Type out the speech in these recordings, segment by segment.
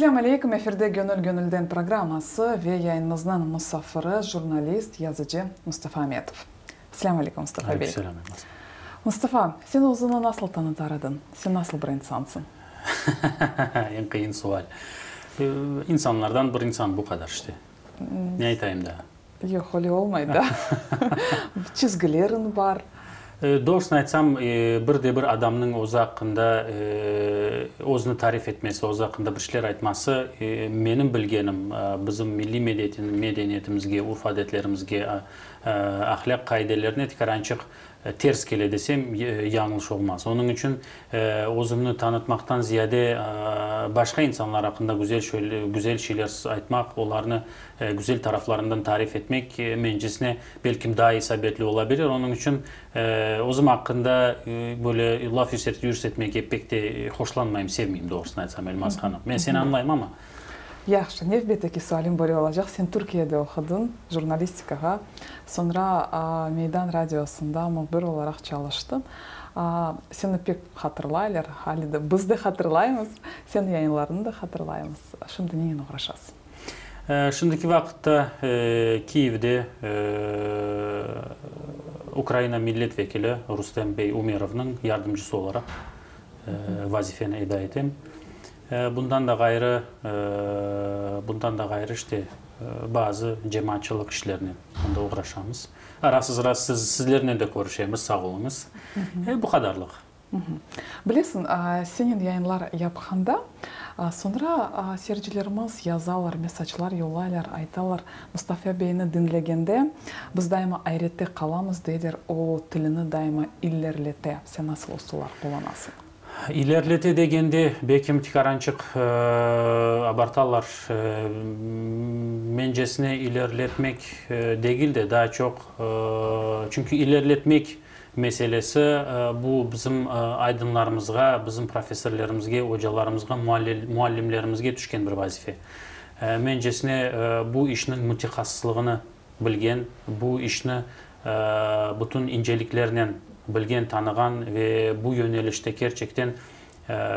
Selâm aleyküm, efirde Gönül gönülden programması ve yayınımıznıñ musafiri, jurnalist, yazıcı Mustafa Ametov. Selâm aleyküm, Mustafa bey. Aleyküm selâm, Elmaz. Mustafa, sen özüni nasıl tanıtar ediñ? Sen nasıl bir insansıñ? Eñ qıyın sual. İnsanlardan bir insan, bu qadar işte. Ne aytayım daa? Yoq, öyle olmay da. Çizgileriñ bar. Doğrusını aytsam, bir de bir adamnıñ özü aqqında özüni tarif etmesi, özü aqqında bir şeyler aytması, menim bilgenim, bizim milliy medeniyetimizge, urf-adetlerimizge, ahlâq qaidelerine tikarançıq ters kele desem, yañlış olmaz. Onıñ içün özümni tanıtmaqtan ziyade başqa insanlar aqqında güzel güzel şeyler aytmaq, olarnı güzel taraflarından tarif etmek, mencesine, belkim daa isabetli ola bilir. Onıñ içün özüm aqqında böyle laf yürsetmege pek de hoşlanmayım, sevmeyim, doğrusını aytsam, Elmaz hanım. Men seni añlayım amma. Yahşı, nevbetteki sualim böyle olacaq, sen Türkiyede oqudıñ, jurnalistikağa, soñra Meydan radiosında mühbir olaraq çalıştıñ. Seni pek hatırlaylar, hali de biz de hatırlaymız, seniñ yayınlarıñnı da hatırlaymız. Şimdi nenen oğraşasıñ? Şimdiki vaqıtta Kiyevde Ukraina millet vekili Rustem bey Umerovnıñ yardımcısı olaraq vazifeni eda etem. Bundan da ğayrı, bundan da ğayrı, işte, bazı cemaatçılıq işlerinen mında oğraşamız. Ara-sıra sizlernen de körüşemiz, sağ oluñız. Bu qadarlıq. Bilesiñ, senen yayınlar yapqanda, soñra seyircilerimiz yazalar, mesaclar yollaylar, aytalar, Mustafa beyni diñlegende biz daima ayrette qalamız, deyler, o tilini daima ilerlete. Sen nasıl usullar qullanasıñ? İlerlete degende, belkim tikarançıq abartalar. Mencesine ilerletmek degil de, daa çoq, çünki ilerletmek meselesi bu bizim aydınlarımızğa, bizim professorlerimizge, ocalarımızğa, muallimlerimizge tüşken bir vazife. Mencesine bu işniñ mütehassıslığını bilgen, bu işni bütün inceliklernen bilgen, tanığan ve bu yönelişte kerçekten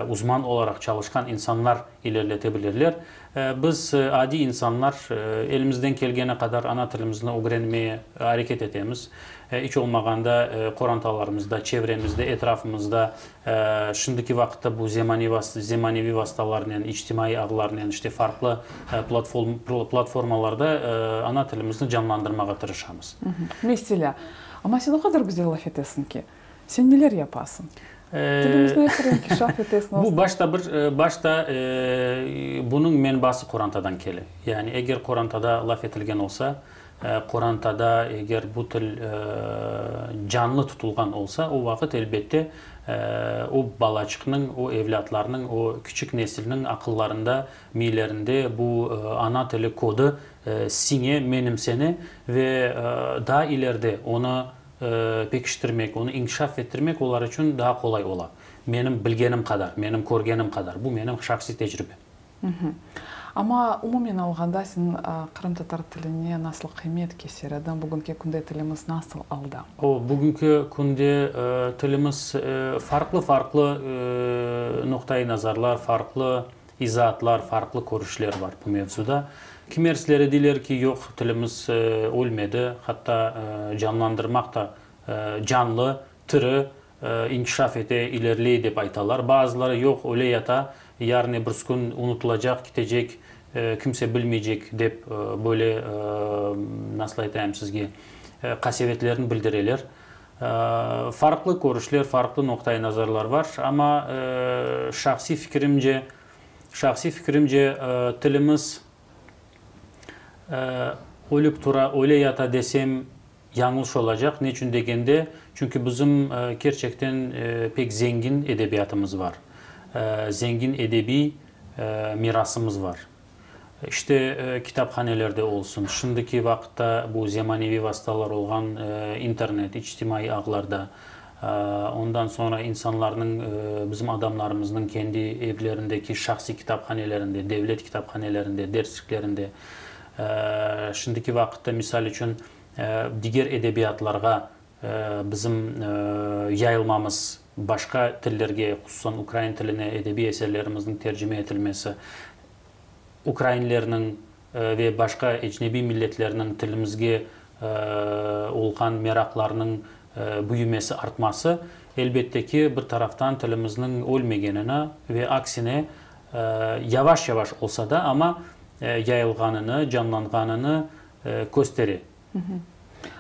uzman olaraq çalışqan insanlar ilerlete bilirler. Biz, adiy insanlar, elimizden kelgeni qadar ana tilimizni ögrenmeye areket etemiz. İç olmağanda qorantalarımızda, çevremizde, etrafımızda Şimdiki vaqıtta bu zemaneviy vastalarnen, içtimaiy ağlarnen, işte farqlı platformalarda ana tilimizni canlandırmağa tırışamız. Meselâ, amma sen o qadar güzel laf etesiñ ki, sen neler yapasıñ? Tilimizni er kere inkişaf etesiñ. Bu başta bir, başta bunıñ menbası qorantadan kele. Yani eger qorantada laf etilgen olsa, Qorantada eger bu til canlı tutulğan olsa, o vaqıt, elbette, o balaçıqnıñ, o evlâtlarnıñ, o kiçik nesilniñ aqıllarında, miylerinde bu ana tili kodu siñe, menimsene ve daa ileride onı pekiştirmek, onı inkişaf ettirmek olar içün daa qolay ola. Menim bilgenim qadar, menim körgenim qadar, bu menim şahsiy tecribem. Amma umumen alğanda sen qırımtatar tiline nasıl qıymet keser ediñ? Bugünki künde tilimiz nasıl alda? O, bugünki künde tilimiz farqlı-farqlı noqtai nazarlar, farqlı izaatlar, farqlı körüşler bar bu mevzuda. Kimersleri deyler ki, yoq, tilimiz ölmedi, hatta canlandırmaq da canlı, tiri, inkişaf ete, ilerley dep aytalar. Bazıları, yoq, öle yata, yarın ebirsi kün unutılacaq, kitecek, kimse bilmeycek dep böyle, nasıl aytayım sizge, qasevetlerini bildireler. Farqlı körüşler, farqlı noqtai nazarlar var, amma şahsiy fikirimce, şahsiy fikirimce, tilimiz ölip tura, öle yata desem, Yañlış olacaq, neçün degende, çünki bizim kerçekten pek zengin edebiyatımız var, zengin edebiy mirasımız var. İşte, kitaphanelerde olsun, şimdiki vaqıtta bu zemaneviy vastalar olğan internet, içtimaiy ağlarda, ondan soñra insanlarnıñ, bizim adamlarımıznıñ kendi evlerindeki şahsiy kitaphanelerinde, devlet kitaphanelerinde, dersliklerinde, Şimdiki vaqıtta, misal içün, diger edebiyatlarğa bizim yayılmamız, başqa tillerge, hususan ukrain tiline edebiy eserlerimizniñ tercime etilmesi. Ukrainlerniñ ve başqa ecnebiy milletlerniñ tilimizge olğan meraqlarınıñ büyümesi, artması, elbette ki, bir taraftan tilimizniñ ölmegenini ve aksine, yavaş-yavaş olsa da, amma yayılğanını, canlanğanını köstere.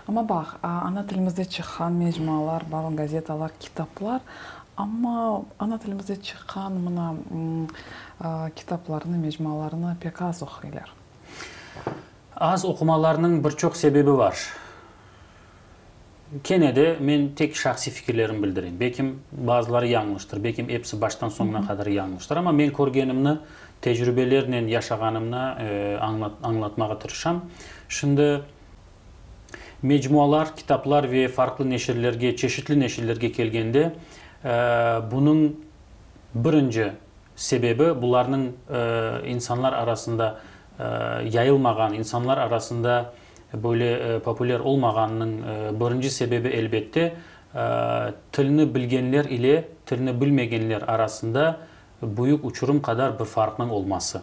Amma baq, ana tilimizde çıqqan mecmualar bar, gazetalar, kitaplar, amma ana tilimizde çıqqan mına kitaplarnı, mecmualarnı pek az oquylar. Az oqumalarnıñ bir çoq sebebi bar. Kene de men tek şahsiy fikirlerimi bildirem. Belkim, bazıları yañlıştır, belkim, episi baştan soñuna qadar yañlıştır, amma men körgenimni, tecrübelernen yaşağanımnı añlatmağa tırışam. Şimdi mecmualar, kitaplar ve farqlı neşirlerge, çeşitli neşirlerge kelgende, bunıñ birinci sebebi, bularnıñ insanlar arasında yayılmağan, insanlar arasında Böyle populâr olmağanınıñ birinci sebebi, elbette, tilni bilgenler ile tilni bilmegenler arasında büyük uçurum qadar bir farqnıñ olması.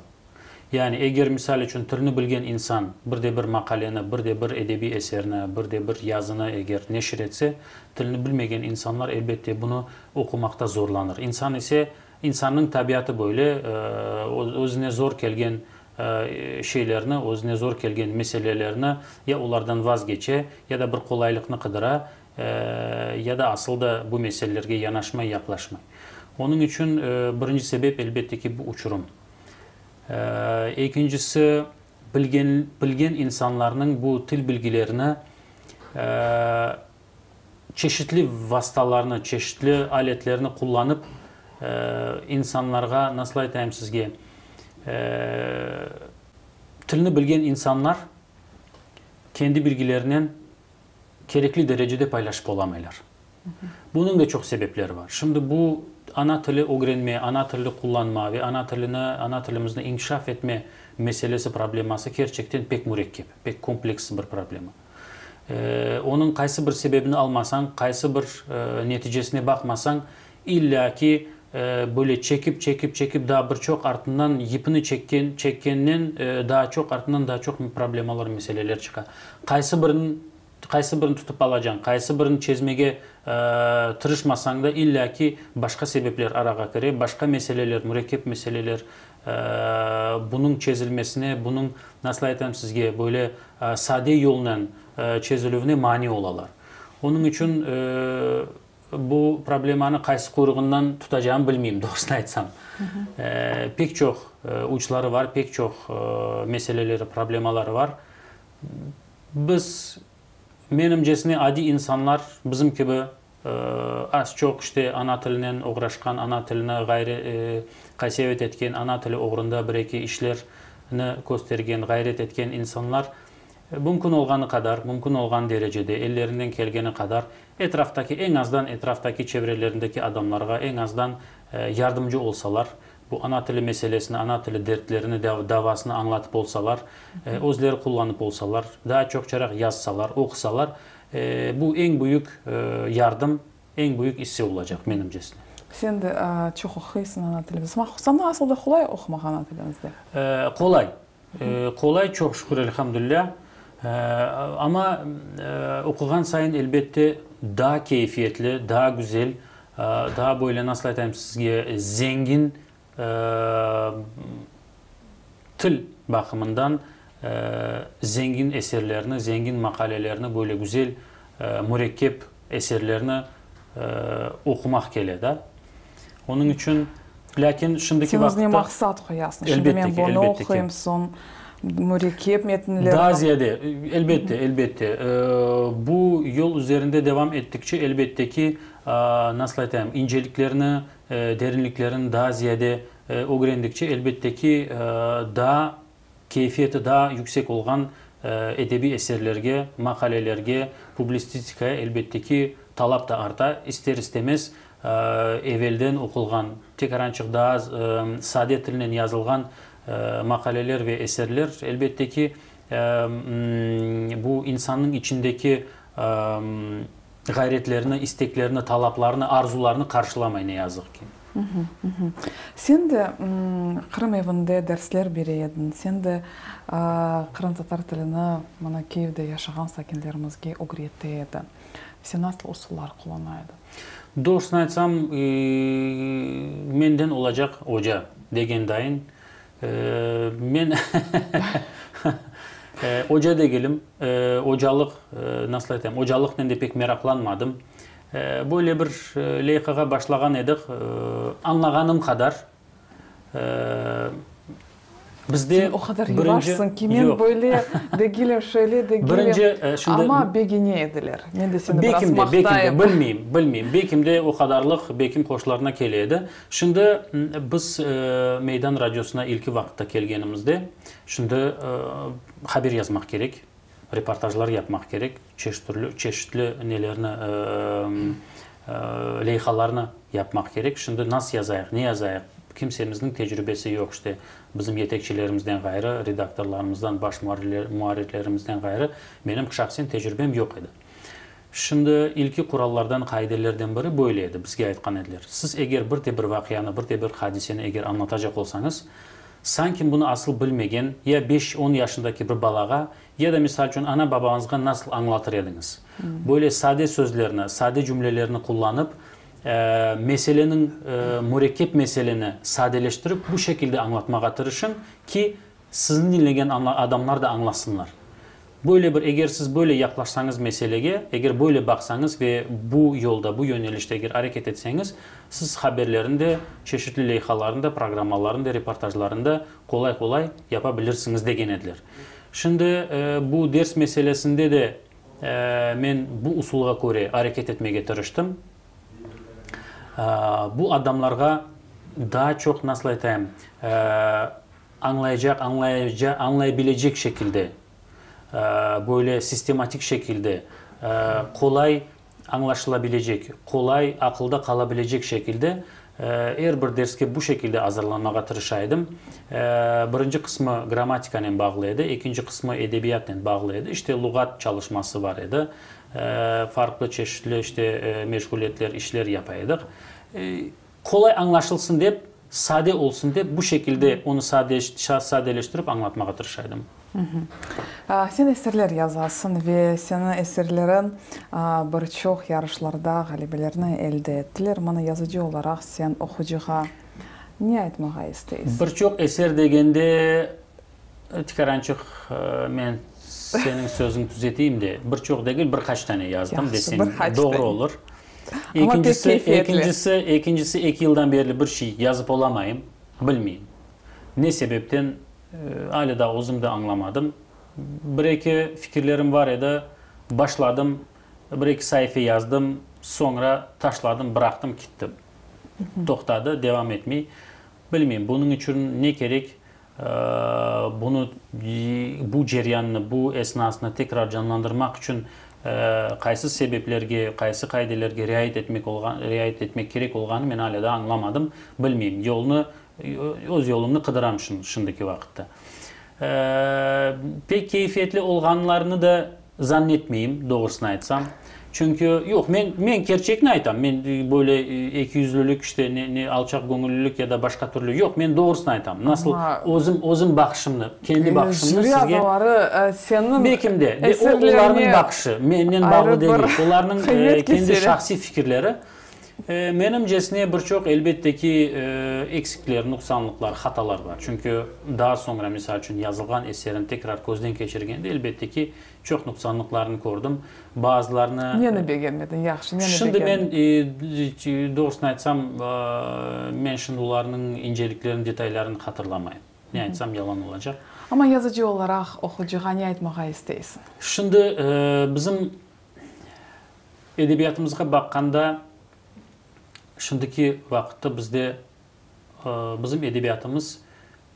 Yani, eger, misal içün, tilni bilgen insan bir de bir maqaleni, bir de bir edebiy eserni, bir de bir yazını eger neşir etse, tilni bilmegen insanlar, elbette, bunı oqumaqta zorlanır. İnsan ise, insannıñ tabiatı böyle, özüne zor kelgen şeylerni, özüne zor kelgen meselelerni ya olardan vazgeçe, ya da bir qolaylıqnı qıdıra, ya da asıl da bu meselelerge yanaşmay, yaqlaşmay. Onıñ içün birinci sebep, elbette ki, bu uçurum. Ekincisi, bilgen, bilgen insanlarnıñ bu til bilgilerini çeşitli vastalarnı, çeşitli aletlerni qullanıp, insanlarğa, nasıl aytayım sizge, tilni bilgen insanlar kendi bilgilerinen kerekli derecede paylaşıp olamaylar. Bunıñ da çoq sebepleri bar. Şimdi bu ana tili ögrenme, ana tilni qullanma ve ana tilini, ana tilimizni inkişaf etme meselesi, probleması kerçekten pek mürekkep, pek kompleks bir problema. Onıñ qaysı bir sebebini almasañ, qaysı bir neticesine baqmasañ, illâ ki, böyle çekip, çekip, çekip daa bir çoq artından yipini çekken, çekkennen daa çoq artından daa çoq problemalar, meseleler çıqa. Qaysı birini, qaysı birini tutıp alacañ, qaysı birini çezmege tırışmasañ da, illâ ki, başqa sebepler arağa kire, başqa meseleler, mürekkep meseleler bunıñ çezilmesine, bunıñ, nasıl aytam sizge, böyle sade yolnen çezilüvine mani olalar. Onıñ içün bu problemanı qaysı quyruğından tutacağımı bilmeyim, doğrusını aytsam. Pek çoq uçları var, pek çoq meseleleri, problemaları var. Biz, menimcesine, adiy insanlar, bizim kibi Az-çoq, işte, ana tilinen oğraşqan, ana tilini ğayrı qasevet etken, ana tili oğrunda bir-eki işlerni köstergen, ğayret etken insanlar mümkün olğanı qadar, mümkün olğan derecede, ellerinden kelgeni qadar etraftaki, eñ azdan etraftaki çevrelerindeki adamlarğa eñ azdan yardımcı olsalar, bu ana tili meselesini, ana tili dertlerini, davasını añlatıp olsalar, özleri qullanıp olsalar, daa çoqçaraq yazsalar, oqusalar, Bu eñ büyük yardım, eñ büyük isse olacaq, menimcesine. Sen de çoq oquysıñ ana tilimizde. Saña asıl da qolay oqumaq ana tilimizde? Qolay. Qolay, çoq şükür, elhamdülilâ. Amma oquğan sayın, elbette, daa keyfiyetli, daa güzel, daa böyle, nasıl aytayım sizge, zengin Til baqımından zengin eserlerni, zengin maqalelerni, böyle güzel, mürekkep eserlerni oqumaq kele da. Onıñ içün, lâkin şimdiki Sen özüñe maqsat qoyasıñ. Şimdi men bunı oquyım, soñ mürekkep metinlerni. Daa ziyade, elbette, elbette. Bu yol üzerinde devam ettikçe, elbette ki, nasıl aytayım, inceliklerni, derinliklerini daa ziyade ögrendikçe, elbette ki, daa keyfiyeti daa yüksek olğan edebiy eserlerge, maqalelerge, publististikaya, elbette ki, talap da arta. İster-istemez, evelden oqulğan, tekarançıq daa sade tilnen yazılğan maqaleler ve eserler, elbette ki, bu insannıñ içindeki ğayretlerini, isteklerini, talaplarını, arzularını qarşılamay, ne yazıq ki. Sen de Qırım evinde dersler bere ediñ, sen de qırımtatar tilini mına Kiyevde yaşağan sakinlerimizge ögrete ediñ. Sen nasıl usullar qullana ediñ? Doğrusını aytsam, menden olacaq oca degen dayın, men oca degilim, ocalıq, nasıl aytayım, ocalıqnen de pek meraqlanmadım. Böyle bir leyhağa başlağan edik, añlağanım qadar, bizde Sen o qadar yavaşsıñ ki, men böyle degilim, şöyle degilim, amma begene ediler. Men de seni biraz maqtayım. Belkim de, bilmeyim, bilmeyim. Belkim de o qadarlıq belkim hoşlarına kele edi. Şimdi biz Meydan radiosına ilki vaqıtta kelgenimizde, şimdi haber yazmaq kerek. Reportajlar yapmaq kerek, çeşit türlü, çeşitli nelerni, leyhalarnı yapmaq kerek. Şimdi nasıl yazayıq, ne yazayıq? Kimsemizniñ tecrübesi yoq, işte, bizim yetekçilerimizden ğayrı, redaktorlarımızdan, baş muarrirlerimizden ğayrı, menim şahsen tecrübem yoq edi. Şimdi ilki qurallardan, qaidelerden biri böyle edi, bizge aytqan ediler, siz eger bir de bir vaqianı, bir de bir hadiseni eger añlatacaq olsañız, Sanki bunı asıl bilmegen, ya beş-on yaşındaki bir balağa, ya da, misal içün, ana-babañızğa nasıl añlatır ediñiz? Böyle sade sözlerni, sade cümlelerni qullanıp, meseleniñ, mürekkep meseleni sadeleştirip, bu şekilde añlatmağa tırışıñ ki, sizni diñlegen adamlar da añlasınlar. Böyle bir, eger siz böyle yaqlaşsañız meselege, eger böyle baqsañız ve bu yolda, bu yönelişte eger areket etseñiz, siz haberlerini de, çeşitli leyhalarnı da, programmalarnı da, reportajlarnı da qolay-qolay yapa bilirsiñiz, degen ediler. Şimdi bu ders meselesinde de men bu usulğa köre areket etmege tırıştım. Bu adamlarğa daa çoq, nasıl aytayım, añlaycaq, añlayca, añlayabilecek şekilde, böyle sistematik şekilde, qolay añlaşılabilecek, qolay aqılda qalabilecek şekilde er bir derske bu şekilde azırlanmağa tırışa edim. Birinci qısmı grammatikanen bağlı edi, ekinci qısmı edebiyatnen bağlı edi. İşte, luğat çalışması bar edi, farqlı çeşitli, işte, meşğuliyetler, işler yapa edik. Qolay añlaşılsın dep, sade olsun dep, bu şekilde onı sadeleştirip añlatmağa tırışa edim. Sen eserler yazasıñ ve seniñ eserleriñ bir çoq yarışlarda ğalebelerni elde ettiler. Mına yazıcı olaraq sen oqucığa ne aytmağa isteysiñ? Bir çoq eser degende, tikarançıq, men seniñ sözüñni tüzeteyim de, bir çoq degil, bir qaç tane yazdım deseñ doğru olur. Ekincisi, ekincisi, ekincisi, eki yıldan berli bir şey yazıp olamayım, bilmeyim. Ne sebepten, alâ daa özüm de añlamadım. Bir-eki fikirlerim bar edi, başladım, bir-eki saife yazdım, soñra taşladım, bıraqtım, kittim. Toqtadı, devam etmey. Bilmeyim, bunıñ içün ne kerek, Bunı, bu ceryannı, bu esnasnı tekrar canlandırmaq içün qaysı sebeplerge, qaysı qaidelerge riayet etmek olğan, riayet etmek kerek olğanı men alâ daa añlamadım, bilmeyim. Yolnı, öz yolumnı qıdıram şimdiki vaqıtta. Pek keyfiyetli olğanlarını da Zannetmeyim, doğrusını aytsam. Çünki, yoq, men, men kerçekni aytam, men böyle ekiyüzlülik, işte, ne, ne alçaqgöñüllülik ya da başqa türlü, yoq, men doğrusını aytam. Nasıl, özüm, özüm baqışımnı, kendi baqışımnı Jüri sizge. azaları seniñ Belkim de, o, eserlerine olarnıñ baqışı, mennen bağlı ayrı bir degil, olarnıñ qıymet kendi keseler. şahsiy fikirleri. Menimcesine, bir çoq, elbette ki, eksikler, nuqsanlıqlar, hatalar bar. Çünki daa soñra, misal içün, yazılğan eserini tekrar közden keçirgende, elbette ki, çoq nuqsanlıqlarnı kördim. Bazılarını. Neni begenmediñ? Yahşı, neni Şimdi begendiñ? men, doğrusını aytsam, men şimdi olarnıñ inceliklerini, detaylarını hatırlamayım. Ne aytsam, yalan olacaq. Amma yazıcı olaraq oqucığa ne aytmağa isteysiñ? Şimdi bizim Edebiyatımızğa baqqanda, şimdiki vaqıtta bizde, bizim edebiyatımız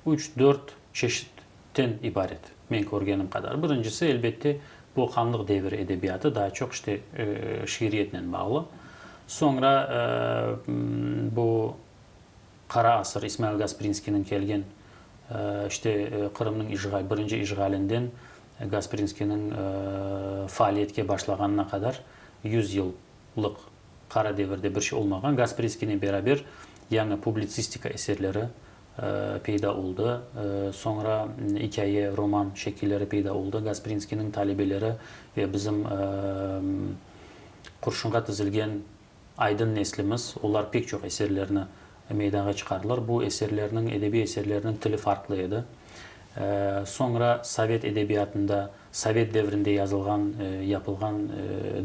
üç-dört çeşitten ibaret, men körgenim qadar. Birincisi, elbette, bu hanlıq deviri edebiyatı, daa çoq işte şiiriyetnen bağlı. Soñra bu Qara asır, İsmail Gasprinskiyniñ kelgen, işte Qırımnıñ işğal, birinci işğalinden Gasprinskiyniñ faaliyetke başlağanına qadar yüz yıllıq qara devirde bir şey olmağan. Gasprinskiynen beraber. yañı publitsistika eserleri peyda oldı. Soñra ikâye, roman şekilleri peyda oldı. Gasprinskiyniñ talebeleri ve bizim qurşunğa tizilgen aydın neslimiz, olar pek çoq eserlerni meydanğa çıqardılar. Bu eserlerniñ, edebiy eserlerniñ tili farqlı edi. Soñra sovet edebiyatında, sovet devrinde yazılğan, yapılğan,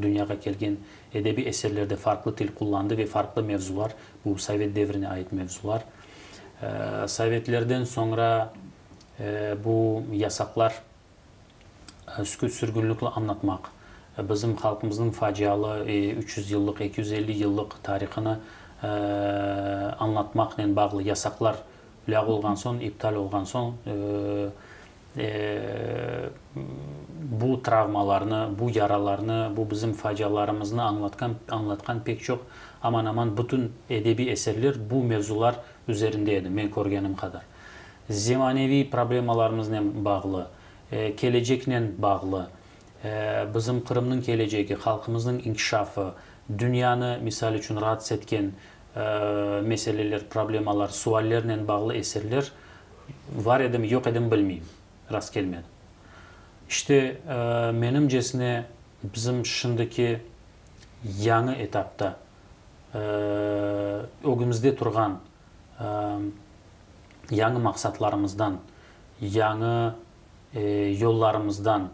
dünyağa kelgen edebiy eserlerde farqlı til qullandı ve farqlı mevzular, bu sovet devrine ait mevzular. Sovetlerden soñra bu yasaqlar, süküt, sürgünlikni añlatmaq, bizim halqımıznıñ facialı 300 yıllıq, 250 yıllıq tarihını añlatmaqnen bağlı yasaqlar lâğu olğan soñ, iptal olğan soñ, bu travmalarnı, bu yaralarnı, bu bizim facialarımıznı añlatqan, añlatqan pek çoq, aman-aman bütün edebiy eserler bu mevzular üzerinde edi, men körgenim qadar. Zemaneviy problemalarımıznen bağlı, keleceknen bağlı, bizim Qırımnıñ kelecegi, halqımıznıñ inkişafı, dünyanı, misal içün, raatsız etken meseleler, problemalar, suallernen bağlı eserler var edimi, yoq edimi bilmeyim, rastkelmedim. İşte, menimcesine, bizim şimdiki yañı etapta ögümizde turğan yañı maqsatlarımızdan, yañı yollarımızdan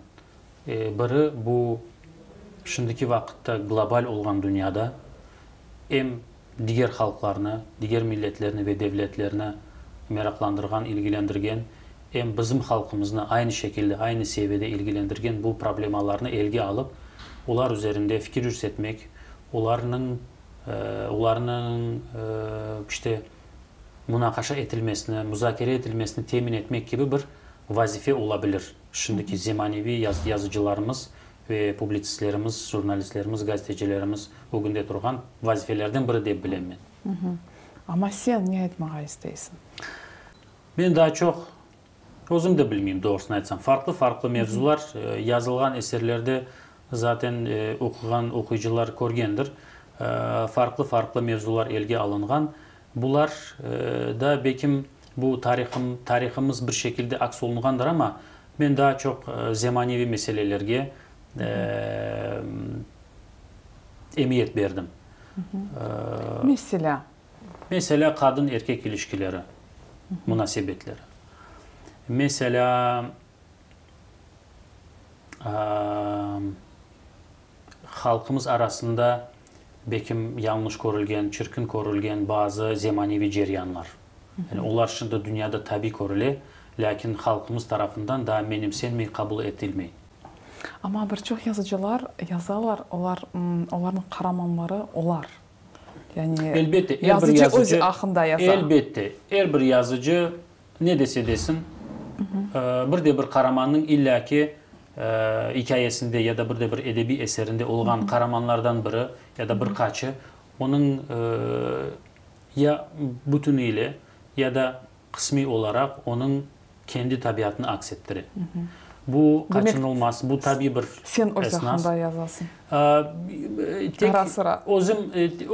biri bu, şimdiki vaqıtta global olğan dünyada em diger halqlarnı, diger milletlerni ve devletlerni meraqlandırğan, ilgilendirgen, em bizim halqımıznı aynı şekilde, aynı seviyede ilgilendirgen bu problemalarnı elge alıp, olar üzerinde fikir yürsetmek, olarnıñ, olarnıñ, işte, munaqaşa etilmesini, muzakere etilmesini temin etmek kibi bir vazife ola bilir. Şimdiki zemaneviy yazıcılarımız ve publitsistlerimiz, jurnalistlerimiz, gazetecilerimiz ögünde turğan vazifelerden biri dep bilem men. Amma sen ne aytmağa isteysiñ? Men daa çoq özüm de bilmeyim, doğrusını aytsam. Farqlı-farqlı mevzular yazılğan eserlerde zaten oquğan oquyıcılar körgendir. Farqlı-farqlı mevzular elge alınğan. Bular da bekim bu tarihım, tarihımız bir şekilde aks olunğandır, amma men daa çoq zemaneviy meselelerge emiyet berdim. Meselâ? Meselâ, qadın-erkek ilişkileri, munasebetleri. Meselâ, halqımız arasında bekim yañlış körülgen, çirkin körülgen bazı zemaneviy ceryanlar. Yani olar şimdi dünyada tabiy körüle, lâkin halqımız tarafından daa menimsenmey, qabul etilmey. Amma bir çoq yazıcılar yazalar, olar, olarnıñ qaramanları olar. Yani Elbette, er bir yazıcı öz yazıcı, aqqında yaza. elbette, er bir yazıcı Ne dese desin, bir de bir qaramannıñ illâ ki ikâyesinde ya da bir de bir edebiy eserinde olğan qaramanlardan biri ya da bir qaçı onıñ ya bütüniyle, ya da qısmiy olaraq onıñ kendi tabiatını aks ettire. Bu qaçınılmaz, bu tabiy bir esnas. Sen öz aqqında yazasıñ. Tek özüm,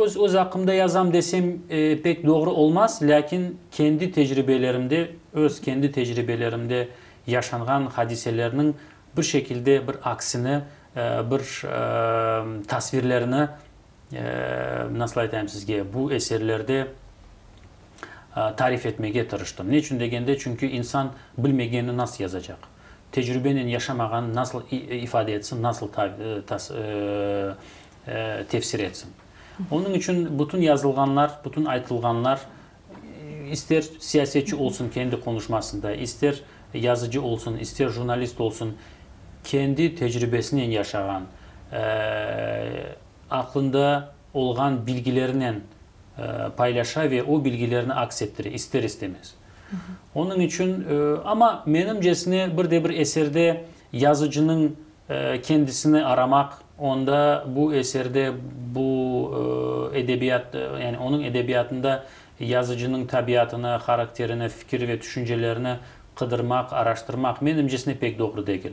öz, öz aqqımda yazam desem pek doğru olmaz, lâkin kendi tecribelerimde, öz kendi tecribelerimde yaşanğan hadiselerniñ bir şekilde bir aksini, bir tasvirlerini, nasıl aytayım sizge, bu eserlerde tarif etmege tırıştım. Neçün degende, çünki insan bilmegenini nasıl yazacaq? Tecrübenen yaşamağanı nasıl ifade etsin, nasıl tefsir etsin? Onıñ içün bütün yazılğanlar, bütün aytılğanlar, ister siyasetçi olsun kendi qonuşmasında, ister yazıcı olsun, ister jurnalist olsun, kendi tecribesinen yaşağan, aqlında olğan bilgilerinen paylaşa ve o bilgilerni aks ettire, ister-istemez. Onıñ içün, amma menimcesine, bir de bir eserde yazıcınıñ kendisini aramaq, onda bu eserde, bu edebiyat, yani onıñ edebiyatında yazıcınıñ tabiatını, harakterini, fikir ve tüşüncelerini qıdırmaq, araştırmaq, menimcesine, pek doğru degil.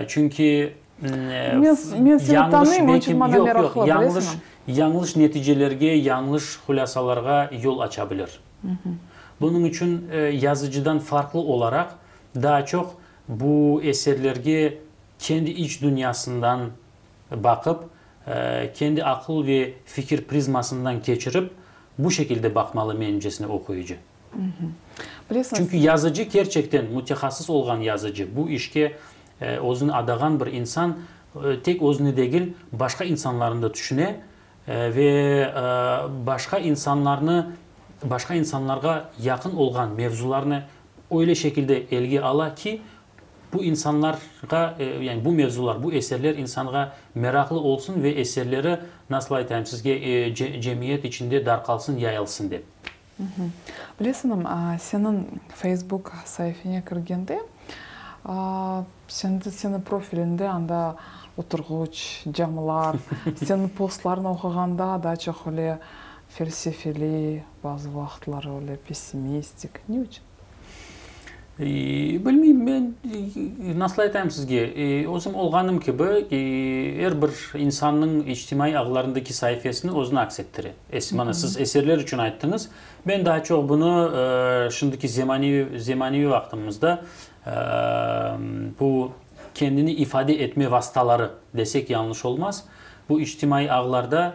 Çünki Men, men seni yañlış tanıyım, onıñ belki, içün maña yoq, yoq, meraqlı, yañlış, bilesiñmi? yañlış neticelerge, yañlış hulâsalarğa yol aça bilir. Bunıñ içün yazıcıdan farqlı olaraq, daa çoq bu eserlerge kendi iç dünyasından baqıp, kendi aqıl ve fikir prizmasından keçirip, bu şekilde baqmalı menimcesine oquyıcı. Çünki yazıcı kerçekten mütehassıs olğan yazıcı, bu işke özüni adağan bir insan, tek özüni degil, başqa insanlarnı da tüşüne ve başqa insanlarnı, başqa insanlarğa yaqın olğan mevzularnı öyle şekilde elge ala ki, bu insanlarğa, yani bu mevzular, bu eserler insanğa meraqlı olsun ve eserleri, nasıl aytayım sizge, cemiyet içinde darqalsın, yayılsın dep. Bilesiñmi, seniñ Feysbuk saifeñe kirgende, sende, seniñ profiliñde anda oturğıç, camlar, seniñ postlarıñı oquğanda daa çoq öyle felsefeli, bazı vaqıtları öyle pessimistik. Ne içün? Bilmeyim, men nasıl aytayım sizge, özüm olğanım kibi, er bir insannıñ içtimaiy ağlarındaki saifesini özüni aks ettire. Mana siz eserler içün ayttıñız, men daa çoq bunı şimdiki zemaneviy zemaneviy vaqtımızda bu kendini ifade etme vastaları desek yañlış olmaz, bu içtimaiy ağlarda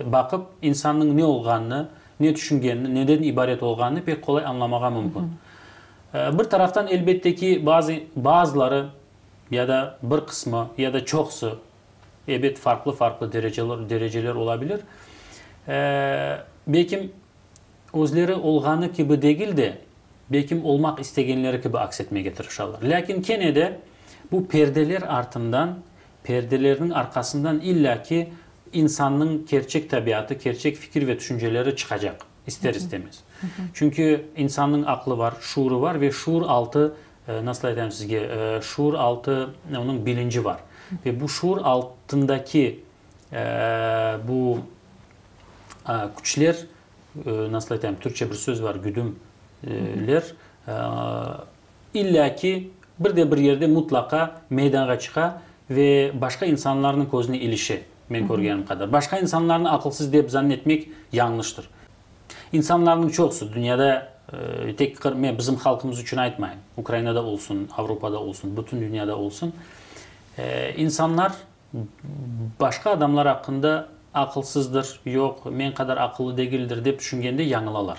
baqıp insannıñ ne olğanını, ne tüşüngenini, neden ibaret olğanını pek qolay añlamağa mümkün. Bir taraftan, elbette ki, bazı, bazıları ya da bir qısmı, ya da çoqusı, ebet, farqlı-farqlı dereceler, dereceler ola bilir, belkim, özleri olğanı kibi degil de, belkim, olmaq istegenleri kibi aks etmege tırışalar. Lâkin kene de bu perdeler artından, perdelerniñ arqasından illâ ki İnsannıñ kerçek tabiatı, kerçek fikir ve tüşünceleri çıqacaq, ister-istemez. Çünki insannıñ aqlı var, şuurı var ve şuur altı, nasıl aytayım sizge, şuur altı onıñ bilinci var. Ve bu şuur altındaki bu küçler, nasıl aytayım, türkçe bir söz var, güdüm ler, İllâ ki, bir de bir yerde mutlaqa meydanğa çıqa ve başqa insanlarnıñ közüne ilişe, men körgenim qadar. Başqa insanlarnı aqılsız dep zannetmek yañlıştır. İnsanlarnıñ çoqusı, dünyada, tek men bizim halqımız içün aytmayım, Ukrainada olsun, Avropada olsun, bütün dünyada olsun, insanlar başqa adamlar aqqında aqılsızdır, yoq, men qadar aqıllı degildir dep tüşüngende yañılalar.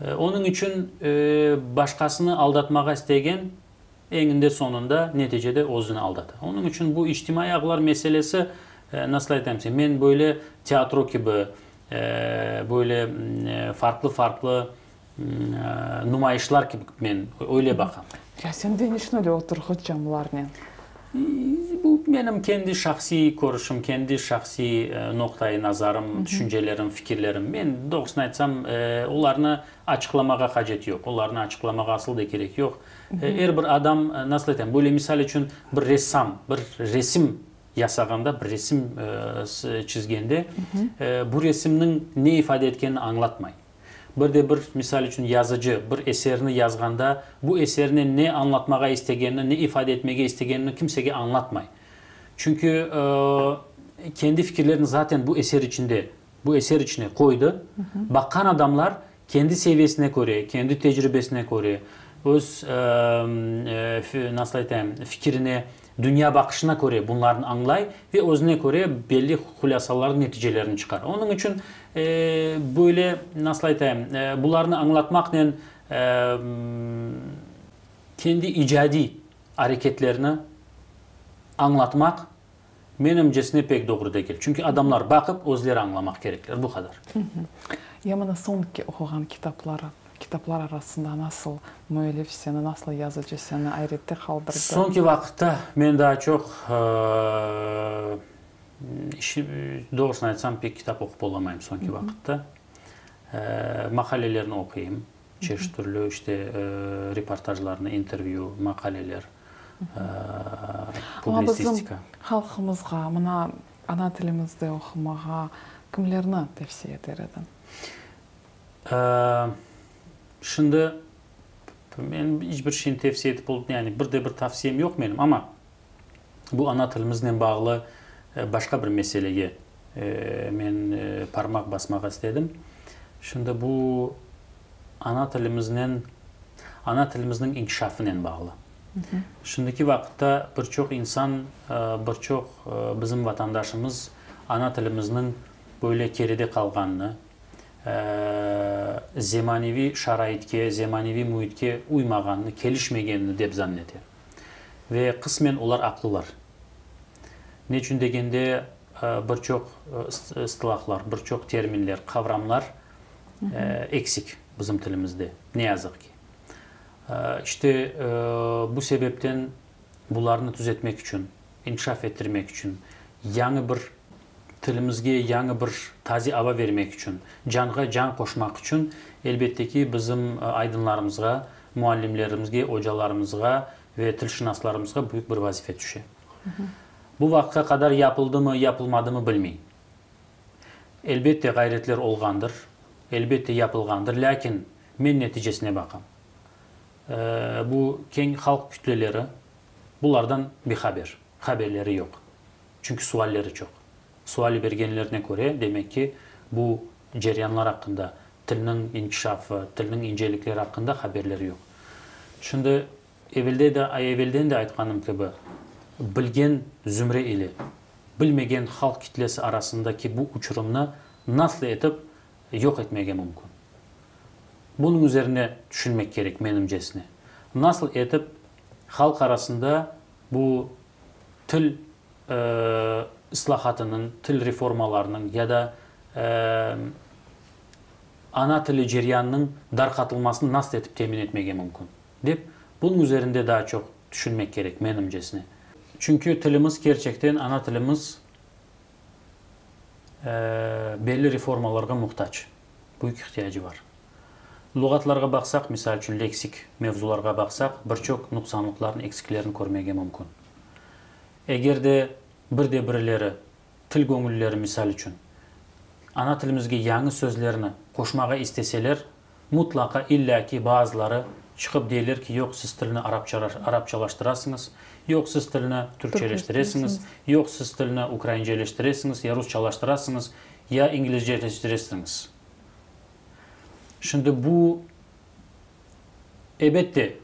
Onıñ içün başqasını aldatmağa istegen, eñinde-soñunda, neticede özüni aldata. Onıñ içün bu içtimaiy ağlar meselesi, nasıl aytayım sen, men böyle teatro kibi, böyle farqlı-farqlı numayışlar kibi men öyle baqam. Ya sen de niçün öyle oturğıç camlarnen? Bu menim kendi şahsiy körüşim, kendi şahsiy noqtai nazarım, tüşüncelerim, fikirlerim. Men, doğrusını aytsam, olarnı açıqlamağa hacet yoq, olarnı açıqlamağa asıl da kerek yoq. Er bir adam, nasıl aytayım, böyle misal içün bir ressam, bir resim yasağanda, bir resim çizgende, bu resimniñ ne ifade etkenini añlatmay. Bir de bir, misal içün, yazıcı bir eserni yazğanda, bu esernen ne añlatmağa istegenini, ne ifade etmege istegenini kimsege añlatmay. Çünki kendi fikirlerini zaten bu eser içinde, bu eser içine qoydı. Baqqan adamlar kendi seviyesine köre, kendi tecribesine köre, öz, nasıl aytayım, fikirine, Dünya baqışına köre bunlarnı añlay ve özüne köre belli hulâsalarnı, neticelerini çıqara. Onıñ içün böyle, nasıl aytayım, bularnı añlatmaqnen kendi icadiy areketlerni añlatmaq, menimcesine, pek doğru degil. Çünki adamlar baqıp, özleri añlamaq kerekler. Bu qadar. Ya mına soñki oquğan kitapları? Kitaplar arasında nasıl müellif seni, nasıl yazıcı seni ayrette qaldırdı? Soñki vaqıtta men daa çoq, doğrusını aytsam, pek kitap oqup olamayım soñki vaqıtta. Maqalelerni oquyım, çeşit türlü, işte, reportajlarnı, intervyü, maqaleler, publitsistika. Amma bizim halqımızğa, mına, ana tilimizde oqumağa kimlerni tevsiye eter ediñ? Şimdi men iç bir şeyni tevsiye etip ol, yani bir de bir tavsiyem yoq menim, amma bu ana tilimiznen bağlı başqa bir meselege. men parmaq basmaq istedim. Şimdi bu ana tilimiznen, ana tilimizniñ inkişafınen bağlı. Şimdiki vaqıtta bir çoq insan, bir çoq bizim vatandaşımız ana tilimizniñ böyle keride qalğanını, zemaneviy şaraitke, zemaneviy müitke uymağanını, kelişmegenini dep zannete. Ve qısmen olar aqlılar. Ne içün degende, bir çoq ıstılahlar, bir çoq terminler, qavramlar eksik bizim tilimizde, ne yazıq ki. İşte, bu sebepten bularnı tüzetmek içün, inkişaf ettirmek içün, yañı bir tilimizge yañı bir taze ava bermek içün, canğa can qoşmaq içün, elbette ki, bizim aydınlarımızğa, muallimlerimizge, ocalarımızğa ve tilşınaslarımızğa büyük bir vazife tüşe. Bu vaqıtqa qadar yapıldımı, yapılmadımı bilmeyim. Elbette, ğayretler olğandır, elbette, yapılğandır, lâkin men neticesine baqam. Bu keñ halq kütleleri bulardan bihaber, haberleri yoq. Çünki sualleri çoq. Sual bergenlerine köre, demek ki, bu ceryanlar aqqında, tilniñ inkişafı, tilniñ incelikleri aqqında haberleri yoq. Şimdi, evelde de, evelden de aytqanım kibi, bilgen zümre ile bilmegen halq kitlesi arasındaki bu uçurımnı nasıl etip yoq etmege mümkün? Bunıñ üzerine tüşünmek kerek, menimcesine. Nasıl etip halq arasında bu til ıslahatınıñ, til reformalarınıñ ya da ana tili ceryanınıñ darqatılmasını nasıl etip temin etmege mümkün? Dep, bunıñ üzerinde daa çoq tüşünmek kerek, menimcesine. Çünki tilimiz kerçekten, ana tilimiz belli reformalarğa muhtac, büyük ihtiyacı bar. Luğatlarğa baqsaq, misal içün, leksik mevzularğa baqsaq, bir çoq nuqsanlıqlarnı, eksiklerni körmege mümkün. Eger de bir de birileri, til göñüllileri, misal içün, ana tilimizge yañı sözlerni qoşmağa isteseler, mutlaqa illâ ki bazıları çıqıp deyler ki, yoq, siz tilni arapçalaştırasıñız, yoq, siz tilni türkçeleştiresiñiz, yoq, siz tilni ukrainceleştiresiñiz, ya rusçalaştırasıñız, ya inglizceleştiresiñiz. Şimdi bu, ebette,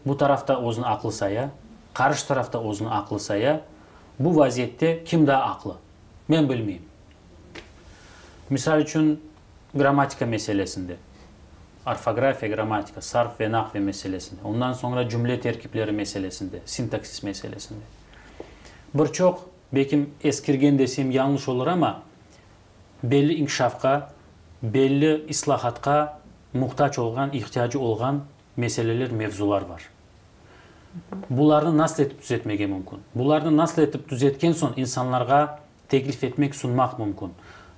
bu taraf da özüni aqlı saya, qarşı taraf da özüni aqlı saya. Bu vaziyette kim daa aqlı? Men bilmeyim. Misal içün, grammatika meselesinde, orfografiya, grammatika, sarf ve nahve meselesinde, ondan soñra cümle terkipleri meselesinde, sintaksis meselesinde. Bir çoq, belkim, eskirgen desem yañlış olur amma, belli inkişafqa, belli islahatqa muhtac olğan, ihtiyacı olğan meseleler, mevzular bar. Bularnı nasıl etip tüzetmege mümkün? Bularnı nasıl etip tüzetken soñ insanlarğa teklif etmek, sunmaq mümkün?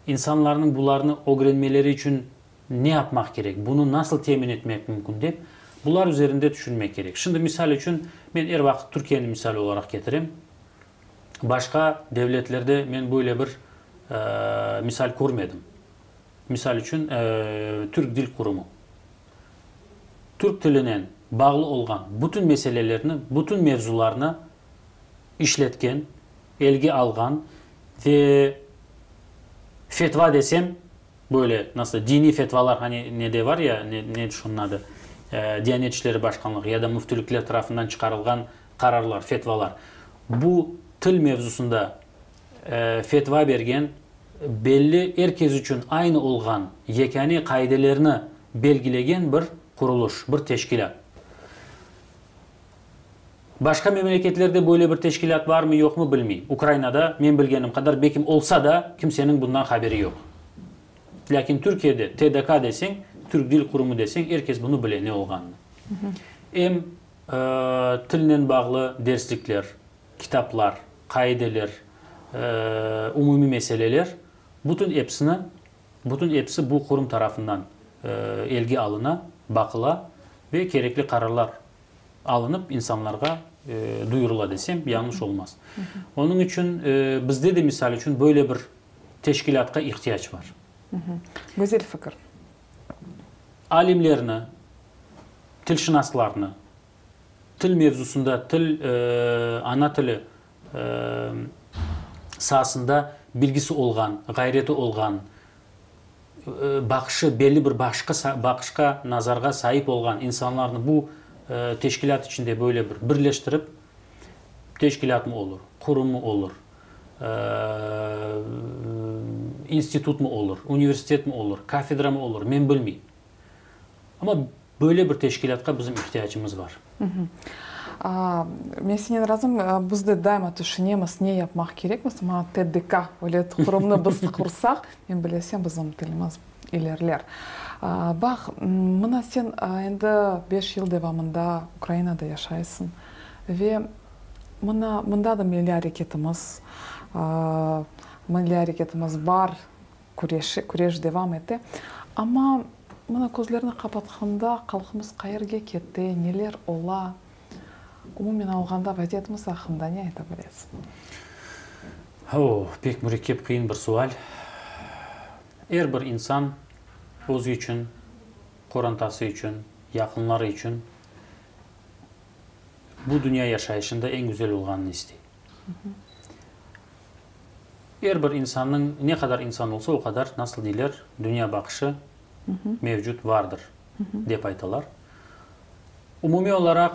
İnsanlarnıñ bularnı ögrenmeleri içün ne yapmaq kerek? Bunı nasıl temin etmek mümkün dep, bular üzerinde tüşünmek kerek. Şimdi, misal içün, men er vaqıt Türkiyeni misal olaraq ketirem. Başqa devletlerde men böyle bir misal körmedim. Misal içün, Türk dil qurumı. Türk tilinen bağlı olğan bütün meselelerni, bütün mevzularnı işletken, elge alğan ve fetva desem, böyle, nasıl, diniy fetvalar, hani nede var ya, ne, ne şunıñ adı, Diyanet işleri başqanlığı ya da müftülükler tarafından çıqarılğan qararlar, fetvalar. Bu til mevzusında fetva bergen, belli, er kes içün aynı olğan yekâne qaidelerni belgilegen bir quruluş, bir teşkilât. Başqa memleketlerde böyle bir teşkilât barmı, yoqmı bilmeyim. Ukrainada, men bilgenim qadar, belkim olsa da, kimseniñ bundan haberi yoq. Lâkin Türkiyede TDK deseñ, Türk Dil Qurumu deseñ, er kes bunı bile, ne olğanını. Em tilnen bağlı derslikler, kitaplar, qaideler, umumiy meseleler, bütün episini, bütün episi bu qurum tarafından elge alına, baqıla ve kerekli qararlar alınıp insanlarğa duyurıla desem, yañlış olmaz. Onıñ içün bizde de, misal içün, böyle bir teşkilâtqa ihtiyac bar. Güzel fikir. Alimlerni, tilşınaslarnı, til mevzusında, til, ana tili saasında. bilgisi olğan, ğayreti olğan, baqışı, belli bir baqışqa, baqışqa, nazarğa saip olğan insanlarnı bu teşkilât içinde böyle bir birleştirip, teşkilâtmı olur, qurummı olur, institutmı olur, universitetmi olur, kafedramı olur, men bilmeyim. Amma böyle bir teşkilâtqa bizim ihtiyacımız bar. Men senen razım. Biz de daima tüşünemiz, ne yapmaq kerekmiz. Amma TDK öyle qurumnı biz qursaq, men bilesem, bizim tilimiz ilerler. Baq, mına sen endi beş yıl devamında Ukrainada yaşaysıñ ve mına mında da milliy areketimiz, milliy areketimiz bar, Küreşi, küreş devam ete. Amma mına közlerni qapatqanda halqımız qayerge kete, neler ola? Umumen alğanda vaziyetimiz aqqında ne ayta bilesiñ? O, pek mürekkep, qıyın bir sual. Er bir insan özü içün, qorantası içün, yaqınları içün bu dünya yaşayışında eñ güzel olğanını istey. Er bir insannıñ, ne qadar insan olsa, o qadar, nasıl deyler, dünya baqışı mevcut vardır, dep aytalar. Umumiy olaraq,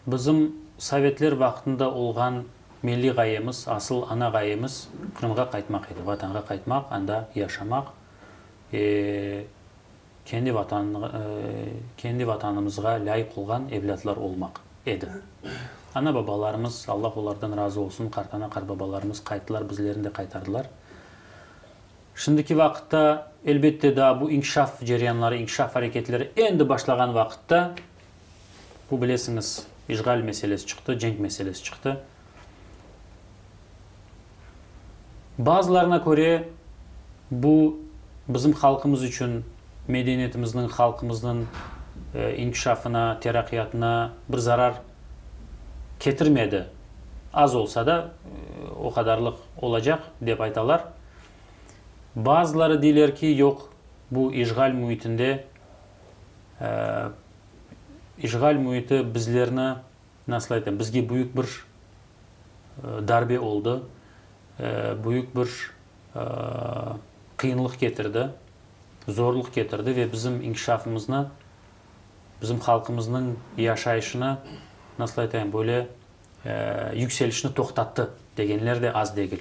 bizim sovetler vaqtında olğan milliy ğayemiz, asıl ana ğayemiz Qırımğa qaytmaq edi, Vatanğa qaytmaq, anda yaşamaq, kendi Vatan, kendi Vatanımızğa lâyıq olğan evlâtlar olmaq edi. Ana-babalarımız, Allah olardan razı olsun, qartana-qartbabalarımız qayttılar, bizlerni de qaytardılar. Şimdiki vaqıtta, elbette, daa bu inkişaf ceryanları, inkişaf areketleri endi başlağan vaqıtta, bu, bilesiñiz, işğal meselesi çıqtı, cenk meselesi çıqtı. Bazılarına köre, bu bizim halqımız içün, medeniyetimizniñ, halqımıznıñ inkişafına, teraqqiyatına bir zarar ketirmedi, az olsa da, o qadarlıq olacaq, dep aytalar. Bazıları deyler ki, yoq, bu işğal müitinde, işğal müiti bizlerni, nasıl aytam, bizge büyük bir darbe oldı, büyük bir qıyınlıq ketirdi, zorluq ketirdi ve bizim inkişafımıznı, bizim halqımıznıñ yaşayışını, nasıl aytayım, böyle yükselişini toqtattı degenler de az degil.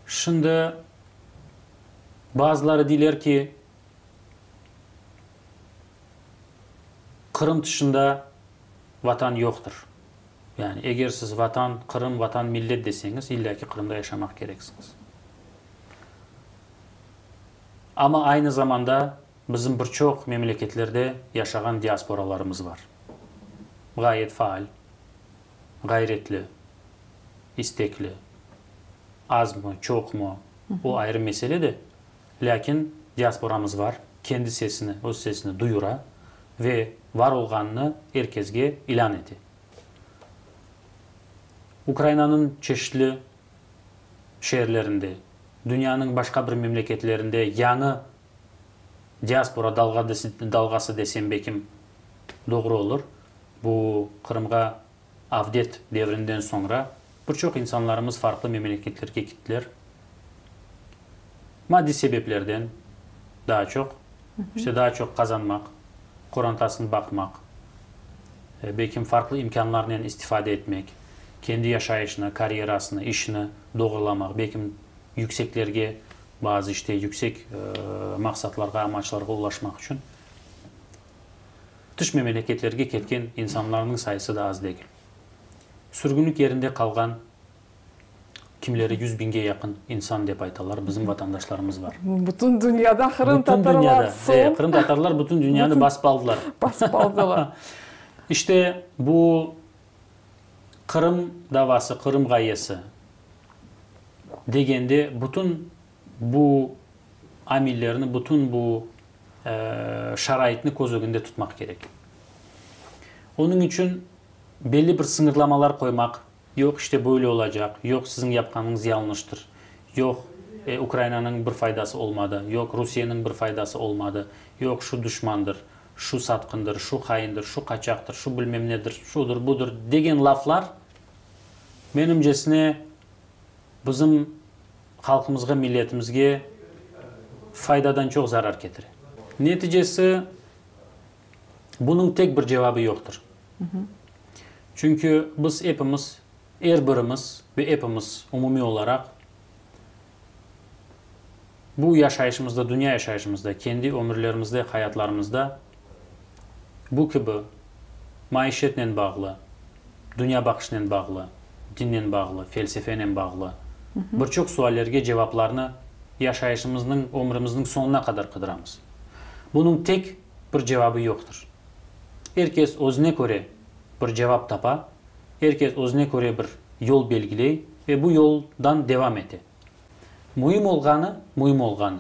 Şimdi bazıları deyler ki, Qırım tışında Vatan yoqtır. Yani, eger siz Vatan, Qırım, Vatan, millet deseñiz, illâ ki Qırımda yaşamaq kereksiñiz. Amma aynı zamanda bizim bir çoq memleketlerde yaşağan diasporalarımız bar. Ğayet faal, ğayretli, istekli, azmı, çoqmı, o ayrı mesele de, Lâkin diasporamız var, kendi sesini, öz sesini duyura ve var olğanını er kesge ilân ete. Ukrainanıñ çeşitli şeerlerinde, dünyanıñ başqa bir memleketlerinde yañı diaspora dalğası desem bekim doğru olur, bu Qırımğa Avdet devrinden soñra bir çoq insanlarımız farqlı memleketlerge kittiler. Maddiy sebeplerden daa çoq, işte daa çoq qazanmaq, qorantasını baqmaq, belkim farqlı imkânlarnen istifade etmek, kendi yaşayışını, karyerasını, işini doğrulamaq, belkim yükseklerge, bazı işte yüksek maqsatlarğa, amaçlarğa ulaşmaq içün. Tış memeleketlerge ketken insanlarnıñ sayısı da az degil. Sürgünlik yerinde qalğan, kimleri 100 biñge yaqın insan dep aytalar, bizim vatandaşlarımız bar. Bütün dünyada qırımtatarlar soñ. Qırımtatarlar bütün dünyanı basıp aldılar. Basıp aldılar. İşte bu Qırım davası, Qırım ğayesi degende bütün bu amillerni, bütün bu şaraitni köz ögünde tutmaq kerek. Onıñ içün belli bir sıñırlamalar qoymaq, yoq, işte böyle olacaq, yoq, siziñ yapqanıñız yañlıştır, yoq, Ukrainanıñ bir faydası olmadı, yoq, Rusiyeniñ bir faydası olmadı, yoq, şu duşmandır, şu satqındır, şu haindir, şu qaçaqtır, şu bilmem nedir, şudır, budır degen laflar, menimcesine, Bizim halqımızğa, milletimizge faydadan çoq zarar ketire. Neticesi, bunıñ tek bir cevabı yoqtır. Çünki biz epimiz, er birimiz ve epimiz umumiy olaraq bu yaşayışımızda, dünya yaşayışımızda, kendi ömürlerimizde, hayatlarımızda bu kibi maişetnen bağlı, dünyabaqışnen bağlı, dinnen bağlı, felsefenen bağlı bir çoq suallerge cevaplarnı yaşayışımıznıñ, ömrümizniñ soñuna qadar qıdıramız. Bunıñ tek bir cevabı yoqtır. Er kes özüne köre bir cevap tapa, er kes özüne köre bir yol belgiley ve bu yoldan devam ete. Müim olğanı, müim olğanı,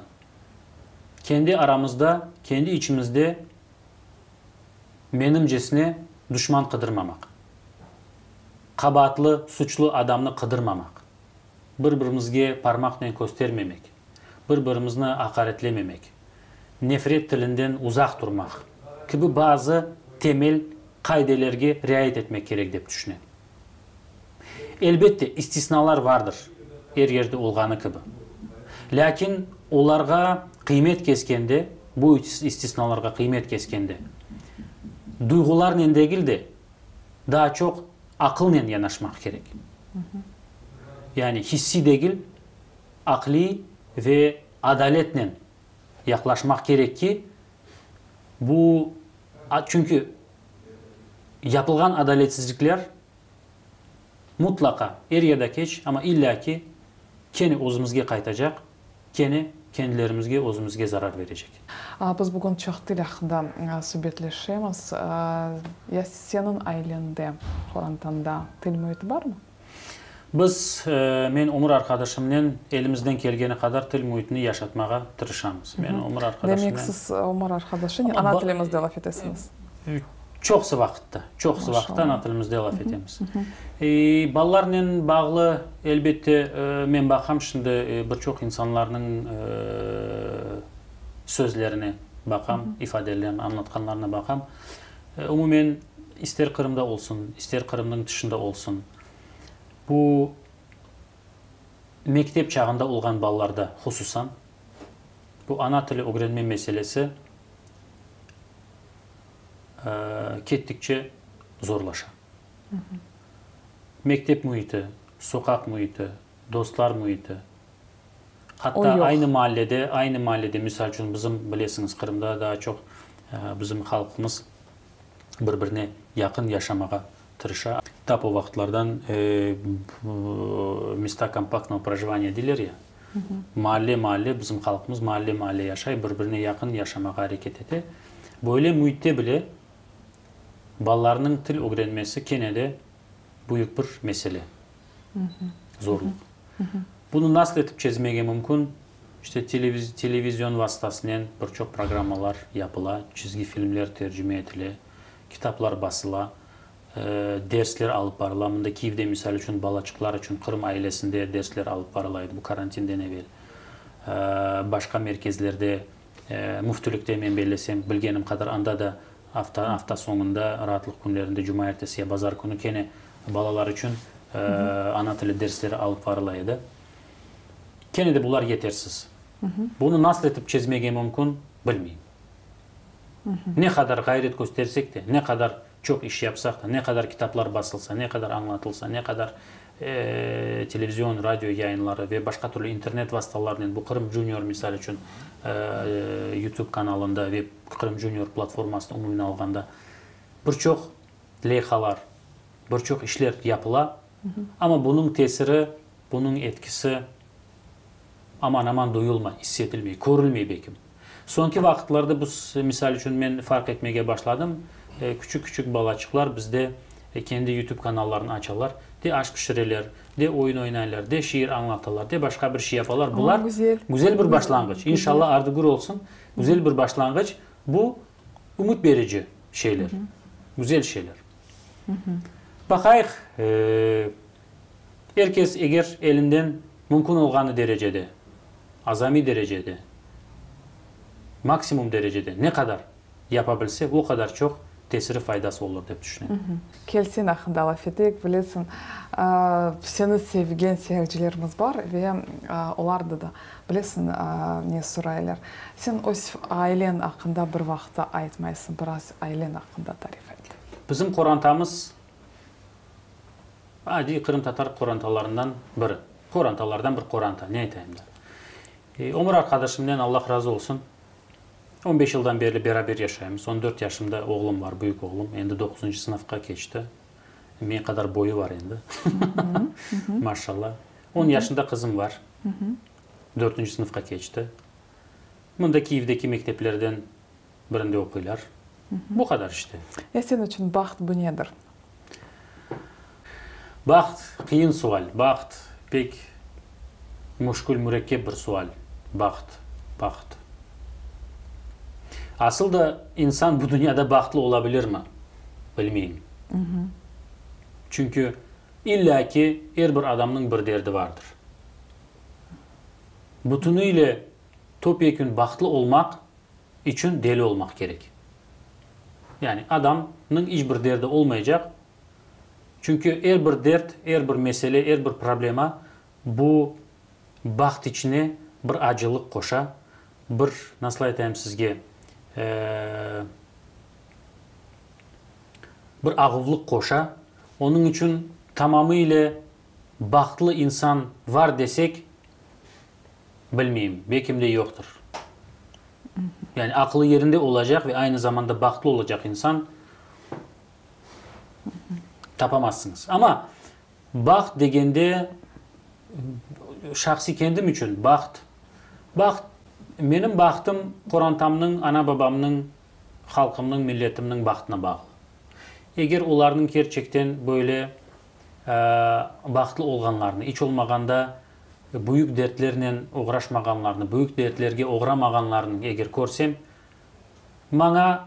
kendi aramızda, kendi içimizde menimcesine duşman qıdırmamaq. Qabaatlı, suçlu adamnı qıdırmamaq. Bir-birimizge parmaqnen köstermemek. Bir-birimizni aqaretlememek. Nefret tilinden uzaq turmaq kibi bazı temel qaidelerge riayet etmek kerek dep tüşünem. Elbette, istisnalar vardır, er yerde olğanı kibi. Lâkin olarğa qıymet keskende, bu istisnalarğa qıymet keskende, duyğularnen degil de, daa çoq aqılnen yanaşmaq kerek. Yani hissiy degil, aqliy ve adaletnen yaqlaşmaq kerek ki, bu, çünki yapılğan adaletsizlikler mutlaqa, er ya da keç, amma illâ ki, kene özümizge qaytacaq, kene kendilerimizge, özümizge zarar berecek. Biz bugün çoq til aqqında subetleşemiz. Ya seniñ ailende, qorantanda til müiti barmı? Biz, men ömür arqadaşımnen elimizden kelgeni qadar til müitini yaşatmağa tırışamız. Men ömür arqadaşımnen. Demek, siz ömür arqadaşınen ana tilimizde laf etesiñiz? Çoqusı vaqıtta, çoqusı vaqıtta ana tilimizde laf etemiz. Balalarnen bağlı, elbette, men baqam şimdi bir çoq insanlarnıñ sözlerine baqam, ifadelerine, añlatqanlarına baqam. Umumen, ister Qırımda olsun, ister Qırımnıñ tışında olsun, bu mektep çağında olğan balalarda hususan, bu ana tili ögrenme meselesi kettikçe zorlaşa. Mektep müiti, soqaq müiti, dostlar müiti, hatta aynı maallede, aynı maallede, misal içün, bizim, bilesiñiz, Qırımda daa çoq bizim halqımız bir-birine yaqın yaşamağa tırışa. Tap o vaqıtlardan mesta kompaktnogo projivaniya deyler ya, maalle-maalle, bizim halqımız maalle-maalle yaşay, bir-birine yaqın yaşamağa areket ete. Böyle müitte bile balalarnıñ til ögrenmesi kene de büyük bir mesele, zorluq. Bunı nasıl etip çezmege mümkün? İşte, televizion vastasınen bir çoq programmalar yapıla, çizgi filmler tercime etile, kitaplar basıla, dersler alıp barıla. Mında Kiyevde, misal içün, balaçıqlar içün Qırım ailesinde dersler alıp barıla edi bu karantinden evel. Başqa merkezlerde, müftülikte, men bellesem, bilgenim qadar, anda da afta, afta soñunda, raatlıq künlerinde, cumaertesi ya bazar künü kene balalar içün ana tili dersleri alıp barıla edi. Kene de bular yetersiz. Bunı nasıl etip çezmege mümkün, bilmeyim. Ne qadar ğayret köstersek de, ne qadar çoq iş yapsaq da, ne qadar kitaplar basılsa, ne qadar añlatılsa, ne qadar televizion, radio yayınları ve başqa türlü internet vastalarınen, bu Qırım Junior, misal içün, YouTube kanalında ve Qırım Junior platformasında umumen alğanda bir çoq leyhalar, bir çoq işler yapıla, amma bunıñ tesiri, bunıñ etkisi aman-aman duyulmay, iss etilmey, körülmey bekim. Soñki vaqıtlarda biz, misal içün, men farq etmege başladım, küçük-küçük balaçıqlar bizde kendi YouTube kanallarını açalar, de aş pişireler, de oyun oynaylar, de şiir añlatalar, de başqa bir şey yapalar. Bular güzel bir başlanğıç. İnşallah ardı-gür olsun. Güzel bir başlanğıç. Bu ümüt berici şeyler, güzel şeyler. Baqayıq, er kes eger elinden mümkün olğanı derecede, azamiy derecede, maksimum derecede ne qadar yapa bilse, o qadar çoq. tesiri, faydası olur, dep tüşünem. Kel sen aqqında laf eteyik, bilesiñ, seni sevgen seyircilerimiz bar ve olar da, bilesiñ, ne soraylar. Sen öz aileñ aqqında bir vaqıtta aytmaysıñ, biraz aileñ aqqında tarif et. Bizim qorantamız adiy qırımtatar qorantalarından biri. Qorantalardan bir qoranta, ne aytayım da. Ömür arqadaşımnen, Allah razı olsun, On beş yıldan berli beraber yaşaymız. On dört yaşımda oğlum var, büyük oğlum. Endi doquzıncı sınıfqa keçti. Men qadar boyu var endi. Maşallah. On yaşında qızım var. Dörtünci sınıfqa keçti. Mında Kiyevdeki mekteplerden birinde oquylar. Bu qadar işte. Ya sen içün baht bu nedir? Baht, qıyın sual. Baht, pek müşkül, mürekkep bir sual. Baht, baht. Asıl da insan bu dünyada bahtlı ola bilirmi? Bilmeyim. Çünki illâ ki er bir adamnıñ bir derdi vardır. Bütünüyle topyekün bahtlı olmaq içün deli olmaq kerek. Yani adamnıñ iç bir derdi olmaycaq, çünki er bir dert, er bir mesele, er bir problema bu baht içine bir acılıq qoşa, bir, nasıl aytayım sizge, bir ağuvlıq qoşa. Onıñ içün tamamıyle bahtlı insan var desek, Bilmeyim, belkim de yoqtır. Yani aqılı yerinde olacaq ve aynı zamanda bahtlı olacaq insan tapamazsıñız. Amma baht degende, şahsiy kendim içün baht, baht, menim bahtım qorantamnıñ, ana-babamnıñ, halqımnıñ, milletimniñ bahtına bağlı. Eger olarnıñ kerçekten böyle bahtlı olğanlarını, iç olmağanda büyük dertlernen oğraşmağanlarnı, büyük dertlerge oğramağanlarnı eger körsem, maña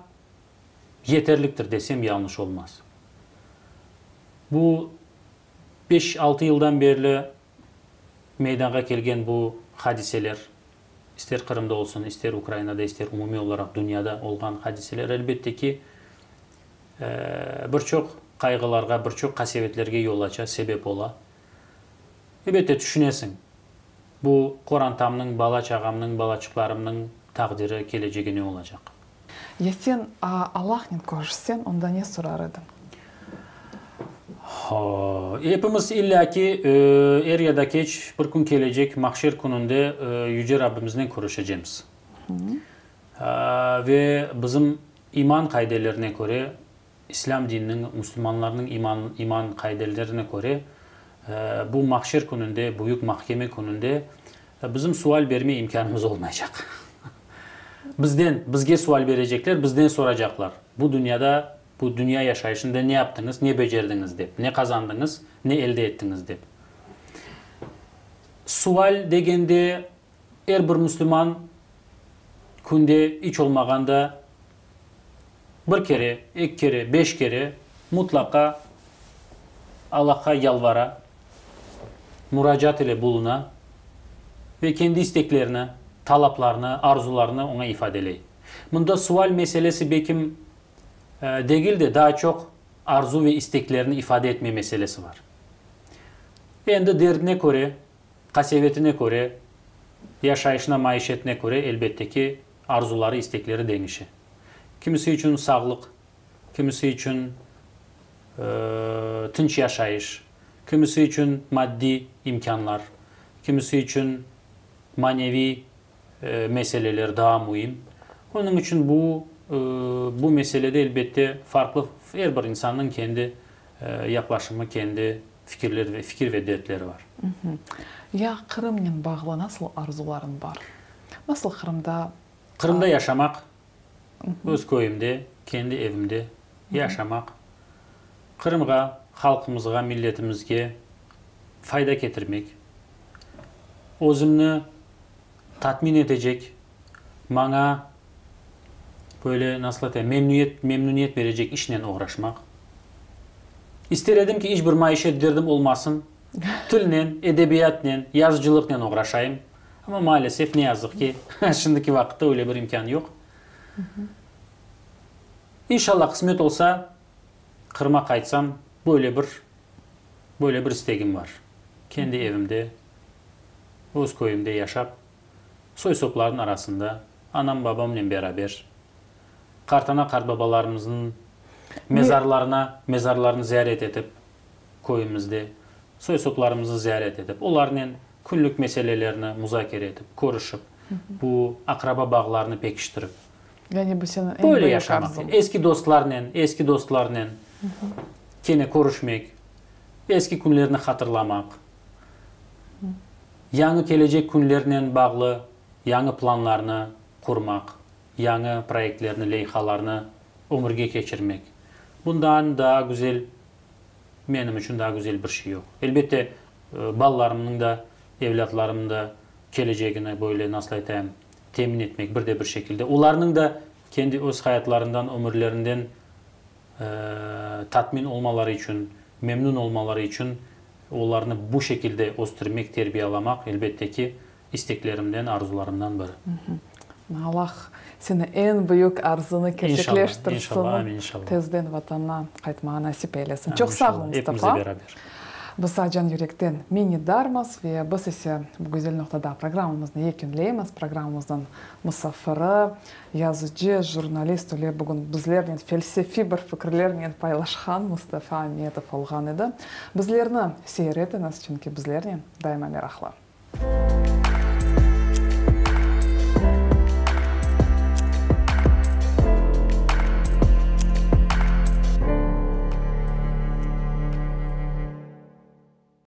yeterliktir desem yañlış olmaz. Bu beş-altı yıldan berli meydanğa kelgen bu hadiseler, ister Qırımda olsun, ister Ukrainada, ister umumiy olaraq dünyada olğan hadiseler, elbette ki, bir çoq qayğılarğa, bir çoq qasevetlerge yol aça, sebep ola. Elbette, tüşünesiñ, bu qorantamnıñ, bala-çağamnıñ, balaçıqlarımnıñ taqdiri, kelecegi ne olacaq? Ya sen Allahnen körüşseñ, onda ne sorar ediñ? Epimiz illâ ki, er ya da keç, bir kün kelecek, mahşer kününde Yüce Rabbimiznen körüşecemiz. Ve bizim iman qaidelerine köre, İslâm dininiñ, musulmanlarnıñ iman, iman qaidelerine köre, bu mahşer kününde, büyük mahkeme kününde bizim sual berme imkânımız olmaycaq. Bizden, bizge sual berecekler, bizden soracaqlar, bu dünyada, bu dünya yaşayışında ne yaptıñız, ne becerdiñiz dep, ne qazandıñız, ne elde ettiñiz dep. Sual degende, er bir musulman künde iç olmağanda Bir kere, eki kere, beş kere mutlaqa Allahqa yalvara, muracaat ile buluna ve kendi isteklerini, talaplarını, arzularını oña ifadeley. Mında sual meselesi bekim degil de, daa çoq arzu ve isteklerini ifade etme meselesi bar. Endi derdine köre, qasevetine köre, yaşayışına, maişetine köre, elbette ki, arzuları, istekleri deñişe. Kimisi içün sağlıq, kimisi içün tınç yaşayış, kimisi içün maddiy imkânlar, kimisi içün maneviy meseleler daa müim. Onıñ içün bu, bu meselede, elbette, farqlı, er bir insannıñ kendi yaqlaşımı, kendi fikirler ve fikir ve dertleri bar. Ya Qırımnen bağlı nasıl arzularıñ bar? Nasıl Qırımda? Qırımda yaşamaq, öz köyümde, kendi evimde yaşamaq, Qırımğa, halqımızğa, milletimizge fayda ketirmek, özümni tatmin etecek, maña böyle, nasıl aytayım, memnüyet, memnüniyet berecek işnen oğraşmaq. İster edim ki, iç bir maişet derdim olmasın, tilnen, edebiyatnen, yazıcılıqnen oğraşayım. Amma maalesef, ne yazıq ki, şimdiki vaqıtta öyle bir imkân yoq. İnşallah, qısmet olsa, Qırım'a qaytsam, böyle bir, böyle bir istegim bar. Kendi evimde, öz köyümde yaşap, soy-soplarnıñ arasında, anam-babamnen beraber, qartana-qartbabalarımıznıñ mezarlarına, mezarlarını ziyaret etip, köyümizde, soy-soplarımıznı ziyaret etip, olarnen künlük meselelerni muzakere etip, körüşip, bu aqraba bağlarını pekiştirip. Yani bu seniñ eñ Böyle büyük yaşamaq. arzuñ. Eski dostlarnen, eski dostlarnen kene körüşmek, eski künlerni hatırlamaq, yañı kelecek künlernen bağlı yañı planlarnı qurmaq, yañı proyektlerni, leyhalarnı ömürge keçirmek. Bundan daa güzel, menim içün daa güzel bir şey yoq. Elbette, balalarımnıñ da, evlâtlarımnıñ da kelecegini böyle, nasıl aytayım, temin etmek bir de bir şekilde. Olarnıñ da kendi öz hayatlarından, ömürlerinden tatmin olmaları içün, memnün olmaları içün olarnı bu şekilde östürmek, terbiyalamaq, elbette ki, isteklerimden, arzularımdan biri. Allah seni eñ büyük arzunı kerçekleştirsin. İnşallah, amin, inşallah. Tezden Vatanına qaytmağa nasip eylesin. Çoq sağ ol, Mustafa. Epimizge beraber. Biz saña can yürekten minnetdarmız ve biz ise bu güzel noqtada programmamıznı yekünleymiz. Programmamıznıñ musafiri, yazıcı, jurnalist öyle bugün bizlernen felsefiy bir fikirlernen paylaşqan Mustafa Ametov olğan edi. Bizlerni seyir etiñiz, çünki bizlernen daima meraqlı.